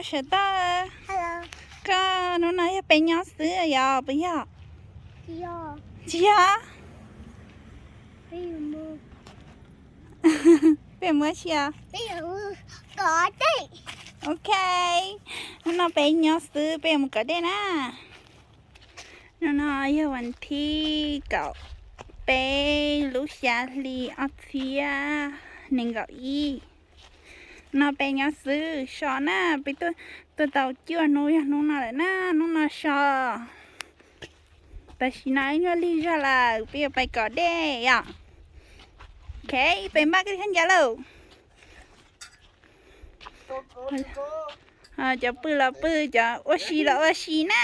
Sawv daws, koj hnub no yog peb nyob xwb yog puas yog? Tsis yog. Peb mus ua tsi? Ok, hnub no peb nyob xwb, peb yuav mus kov dej na. Hnub no yog vas thib kaum peb lub xya hli ob txhiab nees nkaum ib. No peb nyob xwb so na, peb tuaj tau cuaj hnub yog hnub no lawm na, hnub no so. Tam sim no ib nyuag lig zog lawm, peb yuav pais kov dej os. Ok, peb npaj koj thiab ncav lauj. Cov pw los pw, cov ua si los ua si na.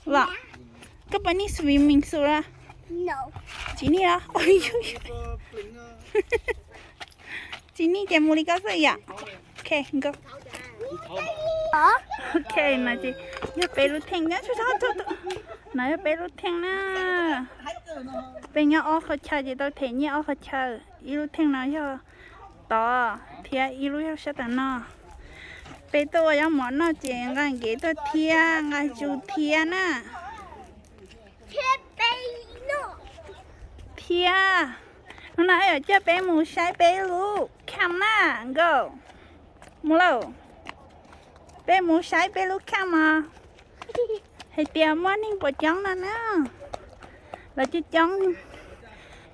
Koj puas nij swimming su los? Tsis nij los? Tsis nij ces mus li koj xwb yom. Ok, no ces yog peb lub theej, no yog peb lub theej na. Peb nyob ob qhov chaw ces tau them nyiaj ob qhov chaw. Ib lub theej no yog tod thiab ib lub yog sab tom no. Peb tuaj ua zaub mov noj ces nqa nkev tuaj thiab nqa tsu thiab na. Thiab hnub no yuav coj peb mus saib peb lub camp na nkauj. Mus lauj, peb mus saib peb lub camp os. Hais tias muaj neeg puas coob no na. Lawv coob coob,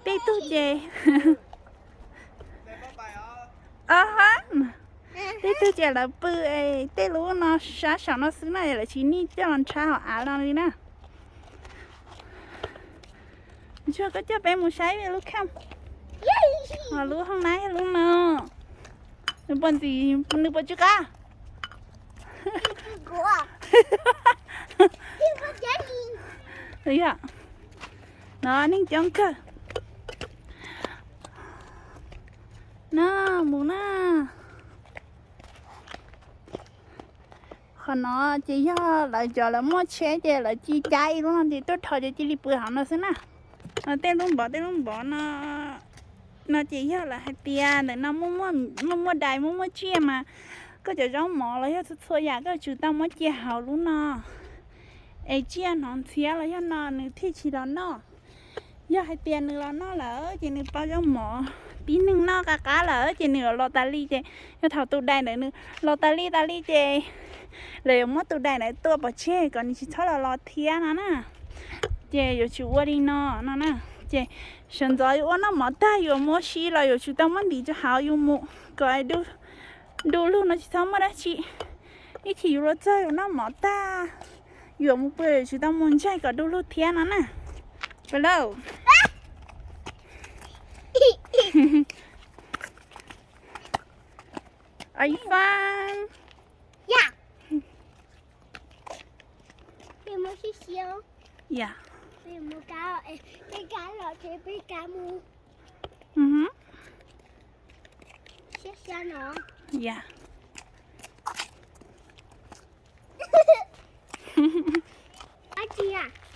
tej tug ces, tej tug ces lawv pw es tej lub no sab saum no xwb na, lawv tsis nij coj los nrhav hauv av no li na. Ntsuag, koj coj peb mus saib lub camp. Ho lub hoob nab yog lub no. Nws puas ntxim, nws puas tsw qab? No neeg coob kawg. Na, mus na. Qhov no ces yog lawv cov lawv muaj tsheb ces lawv cia cab ib lub no ces tuaj rho ces cia li pw hauv no xwb na. Tej lub npov, tej lub npov no, no ces yog lawv hais tias ntawm no muaj muaj dais, muaj muaj tsiaj mas koj cov zaub mov los yog txhua txhua yam koj yuav tsum tau muab cia hauv lub no, es tsiaj hnov ntxhiab los yog no nws thiaj tsis los noj. Yog hais tias nws los noj lawm ces nws pab zaub mov tib neeg noj qab qab lawm ces nws yuav los tas li ces yog thaum tus dais ntawd nws los tas li tas li ces lawv yuav muab tus dais ntawd tua pov tseg kom nws tsis txhob los los thiab no na. Ces yuav tsum ua li no no na. Ces sawv ntxov yuav ua noj mov tag yuav mus ua si los yuav tsum tau muab ntim rau hauv yus mus kom du lug no tsis txhob muaj dab tsi. Ib chim yus los txog yus noj mov tag yuav mus pw yuav tsum tau mus ntsaig kom du lug thiab no na. Pw lauj. Are you fine? Yeah.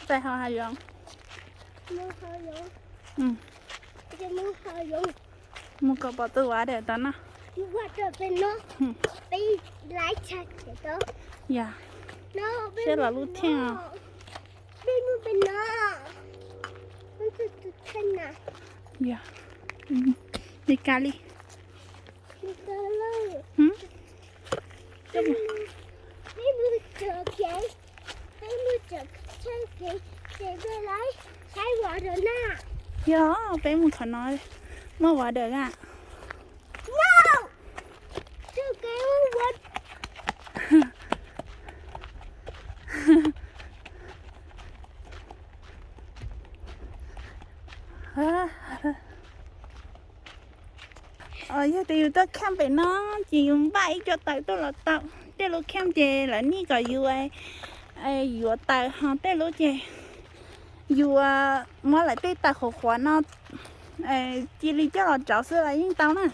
Txais hauv hav zoov. Mus kom pom tus water tod no. Yog, saib los lub theej os. Yog, li ka li. Yog, peb mus qhov no, muaj water a? Yog tias yus tuaj camp pem no ces yus npaj ib co taws tuaj los tau. Tej lub camp ces lawv nij kom yus yuav taws, ho tej lub ces yus muab lawv tej taws qhuav qhuav no cia li coj los rauv xwb los yeej tau na.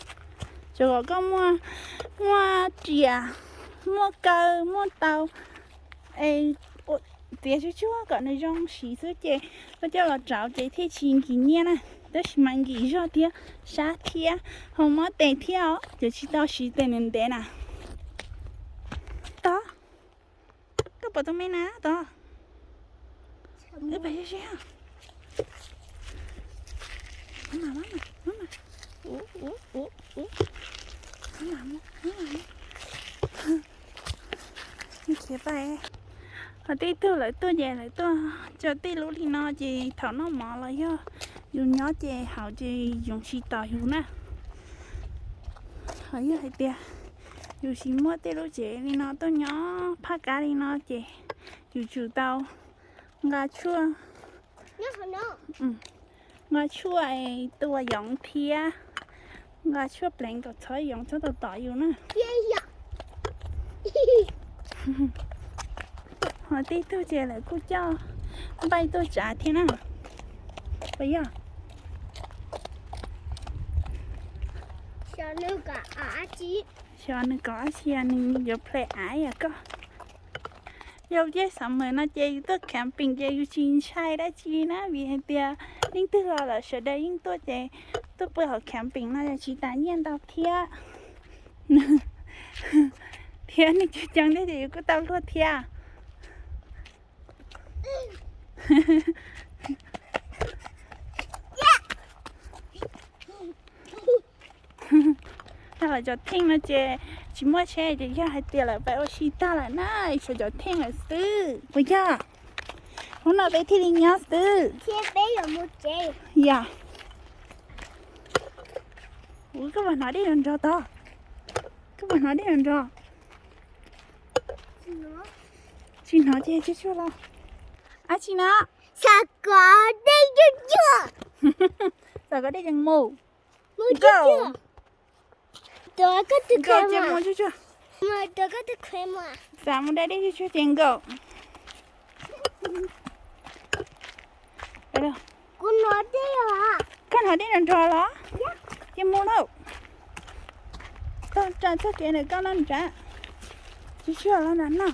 Tsuas kom koj muaj riam, muaj kaw, muaj taw, txiav tsuag tsuag kom nws zoo siv xwb ces koj coj los rauv ces thiaj tsis nkim nyiaj na. Tab sis mas nkim zog thiab sab thiab ho mob tes thiab os, ces tsis tau siv tes ntev ntev na. Pom tus me na tod. Wb pais seb seb. Khiav pais. Ho tej tug lawv tuaj ces lawv tuaj tso tej lub li no ces thaum noj mov los yog yus nyob ces hauv ces yus tsis tos yus na. Ho yog hais tias yus tsis muaj tej lub tsev li no tuaj nyob phaj kab li no ces yus tsum tau nqa tshuaj, nqa tshuaj tua yoov thiab nqa tshuaj pleev kom txhob yoov txhob tau tom yus na. Ho tej tug ces lawv kuj coj npaij tuaj tsav thiab na. Puas yog? Xyov nws kom dab tsi, nws yuav play av yam koj. Yog lub caij summer no ces yus tuaj camping ces yus tsis ntshai dab tsi na, vim hais tias leej twg los lawm sawv daws yeej tuaj ces tuaj pw hauv camping no tsis tas nyiaj ntau thiab. Thiab nws coob coob thiab ces yus kuj tau luag thiab. Tag lawm cov theej no ces tsis muaj tsheb ces yog hais tias lawv pais ua si tag lawm na, tshuav cov theej lawm xwb puas yog? Hnub no peb thiaj li nyob xwb. Yog. Ua koj puas hnov dej nrog nrog tod? Koj puas hnov dej nrog nrog? Tsis hnov ces tsuag tsuag los. Dab tsi no? Xav kom dej tsuag tsuag. Xav kom dej ces mus. Nkauj, ces mus tsuag tsuag. Xav mus da dej tsuag tsuag ces nkauj. Koj hnov dej nrog nrog los? Ces mus lauj. Tog tsa txoj kev ntawm koj no nrad. Tsuag tsuag los nrad no.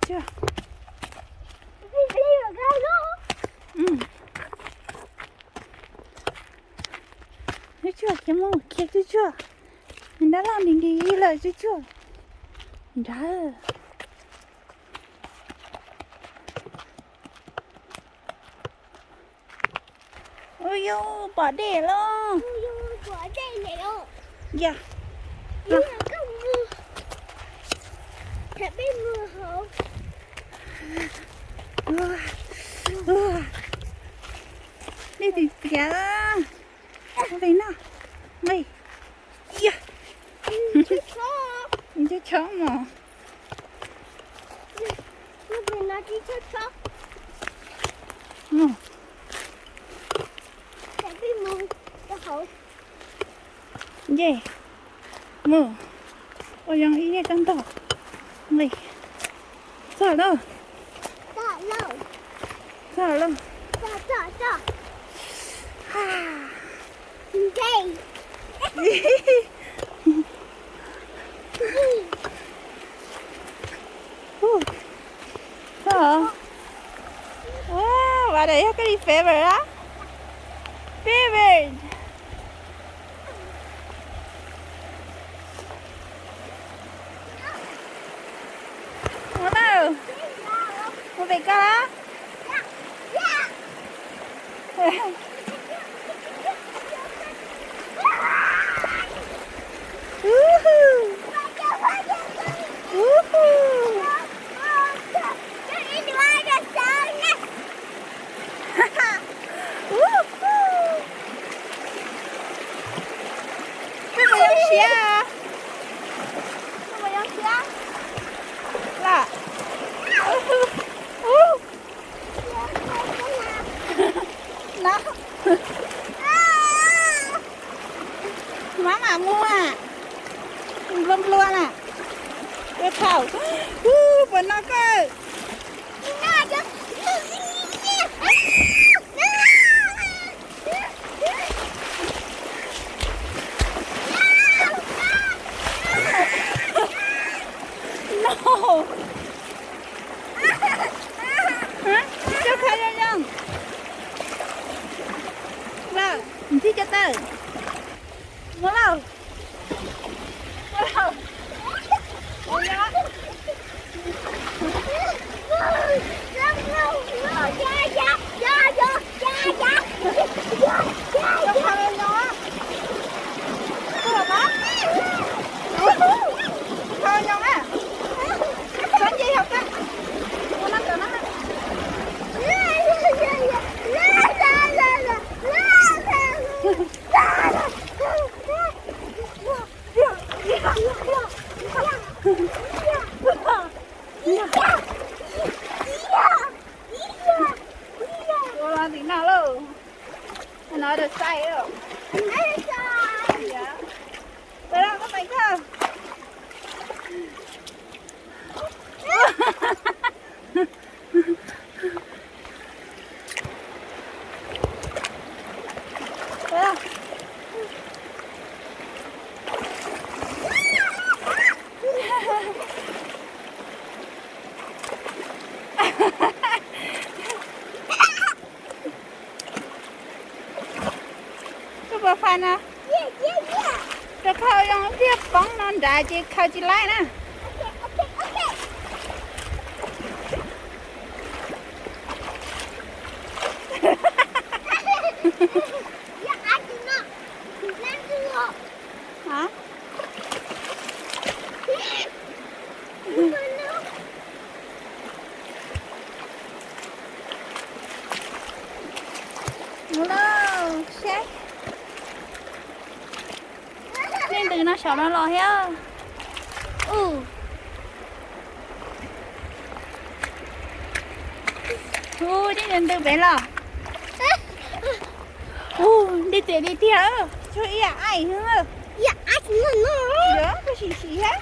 Tsuag tsuag khiav mus khiav tsuag tsuag. Nrad loj nti nti lawm tsuag tsuag. Nrad. Ua yus pom dej lawm. Yog. Dej txias txias. Ua li no. Li. Yog. Chob chob mog. Ye, mus ua zoo ib yam koj ntog. Li, txog lawm. Txog lawm. Txog. Ua, vas daim yog koj li favorite a? Favorite. Ua na, mus pem koj lawm. Koj puas zoo siab? Koj puas zoo siab? Los. No. Mab mam mus a. Nplua nplua na. Ua thaum. Puas no koj? No. Coj kha zoo zoo. Lawm, ntxig cov taw. Mus lauj. Mus lauj. Ua li. Rau phau nyob. Rau phau nyob na. Txhob nce yog kab. Ua no kom no. Ua los tim no lauj. Another side. Pais los, koj pais koj. Koj puas fais no? Rau qhov zoo tiag, poob no nrad ces khaws tsis laib na. Hả? Mus lauj, seb. Leej twg no saum no los thiab. Ub. Ub, leej twg ntws pem los. Ub, dej txias tiag tiag, tshuav ib yam aim xwb. Yog, koj sim sim thiab.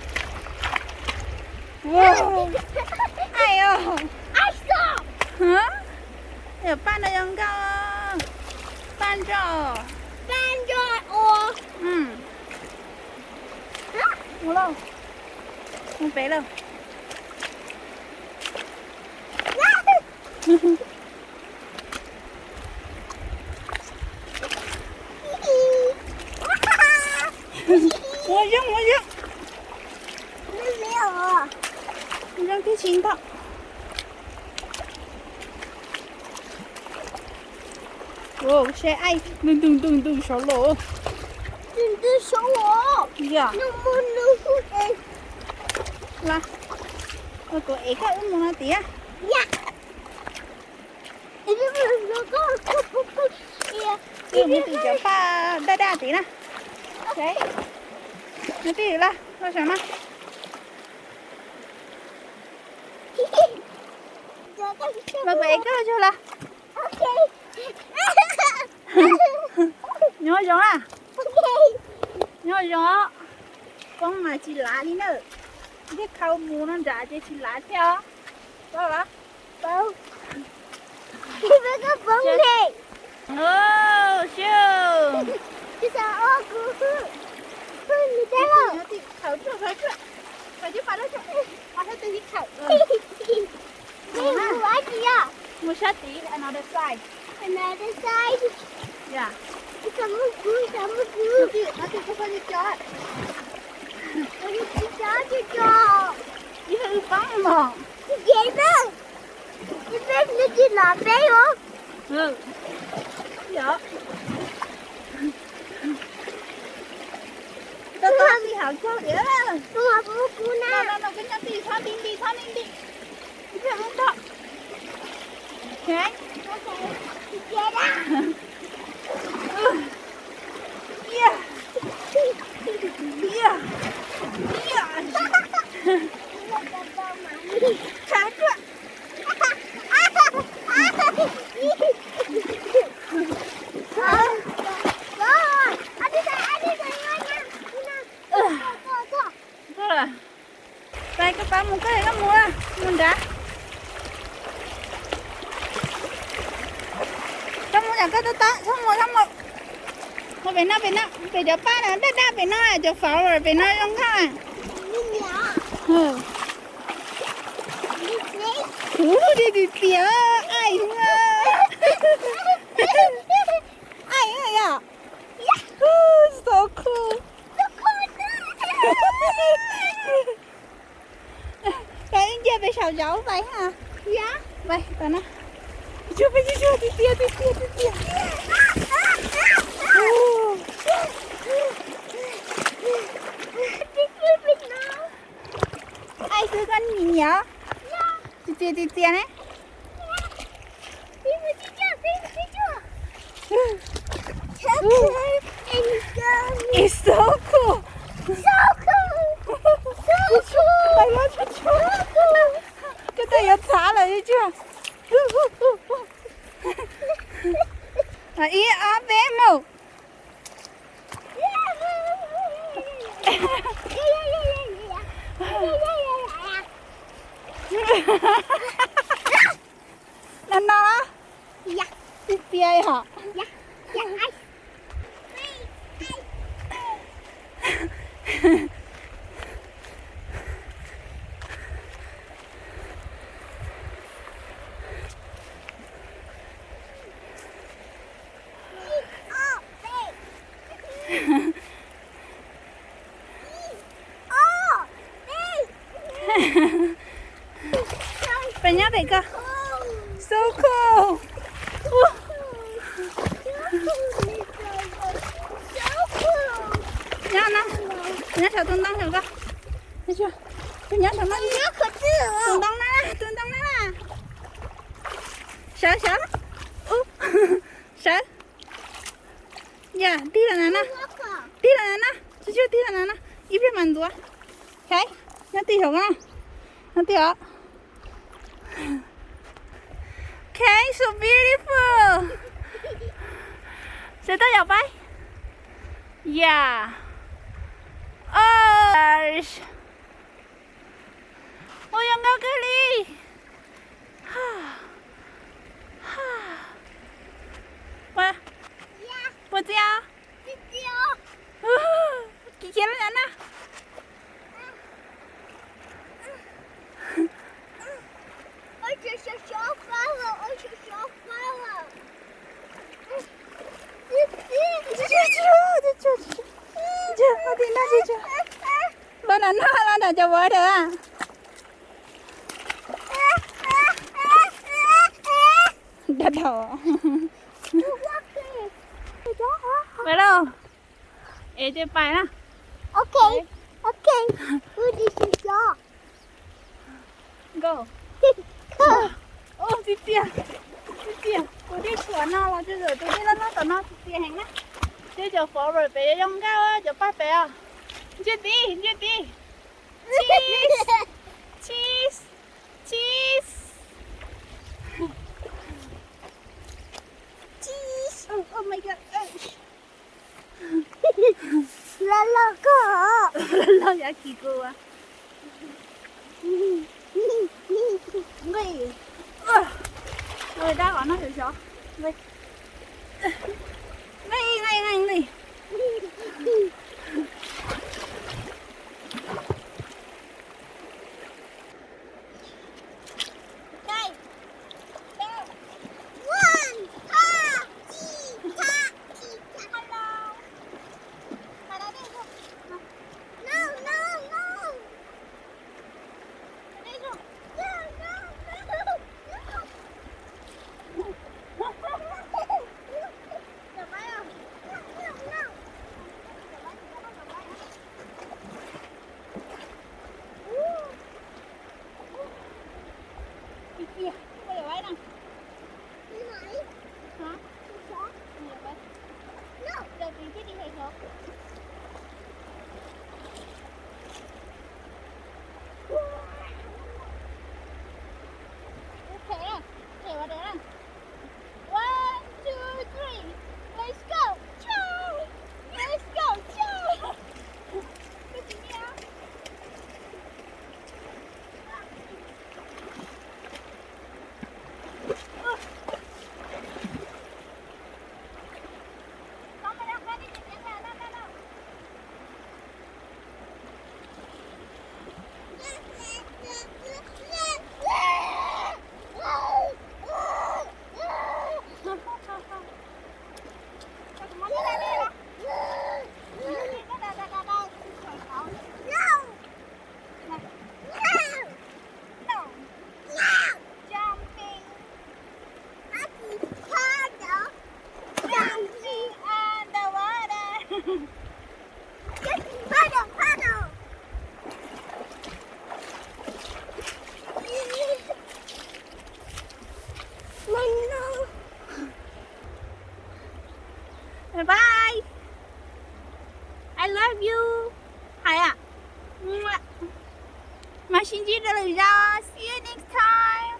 Aim os. Yog paj no zoo nkauj. Paj nroj. Mus lauj. Mus pem lauj. Ua zoo, ua zoo. Zoo tib si ntag. Ua, seb aim ntws ntws ntws saud los. Ntws saud os. Yog. Los, kuv ev koj wb mus no tiag. Wb mus tim cov paj daj daj tid na. Nws twb los, los saum no. Los kuv ev koj tso los. Nyob zoo na. Nyob zoo. Poob mas tsis lav li na. Thiaj khau mus no nram ces tsis lav thiab os. Paub los? Paub. Koj poob ne. Sib. Tsis xav ob kuv. Nws teb los. Khawv ruaj, khawv ruaj. Khawv cov paj daj cov. Ua sab tid, mus sab tid, another side. Another side. Yog. Ib txoj muab kuv, ib txoj muab kuv. Ib txoj, ib txoj. Ib txoj poob mog. Tsis ces na. Ib peb hnub tsis los peb os. Yog. Tau tau ib hauv caug tiag. Tus hauv kuv kuv na. No no no, koj nyob tij, txhob nti nti, txhob nti nti. Ib pliag wb nto. Ok. Ib, ib, ib. Khav ruaj. Pais, koj pab mus, koj, koj mus, mus nrad. Koj mus, koj tab tom, txhob mus, txhob mus. Mus pem no, pem no, pem cov paj no, daj daj pem no, cov flower pem no zoo nkauj. Ub, dej tiag tiag, aim heev. Aim heev yom. So cool. Peb sau zauv vais ha. Vais tau na. Peb tsuag, peb tsuag, tib tiag, tib tiag, tib tiag. Ai, xwb koj nim niam. Tib tiag, tib tiag ne. It's so cool. So cool. So cool. Koj tab yuav txhav lawm tsuag. Ib ob peb mus. No no. Tib tiag yom. Peb nyob pem ko. So cool. Nyob no, nyob saum tus ntoo saum ko. Nyob saum no, tus ntoo na, tus ntoo na. Sawv, sawv. Sawv. Yam, tig los na na. Tig los na na. Tsuag tsuag, tig los na na. Ib pliag mas ntxuav. Okay, nyob tig saum ko na. Nyob tig os. Okay, so beautiful. Sawv tau yom pab. Yam. Os. Ua zoo nkauj kawg li. Puas txiv os? Kiv kiv lawm na. Los nram no, los nram cov vauv dawm. Dag dhau. Pais lauj. Es ces pais na. Ok, ok. Go. Tib tiag, tib tiag, kuv tej tshuam no los tsuas zawm tus dej loj loj tom no tib tiag heev na. Ces cov forward pem yuav zoo nkauj cov paj pem os. Ntsia tid, ntsia tid. Cheese, cheese, cheese. Oh, oh my God. Loj loj koj. Loj loj yav kis kuv. Nqis. Nqis dab qhov no xyov xyov. Nqis, nqis, nqis, nqis. Love you. Hais, mas sib ntsib rau lwm zaus. See you next time.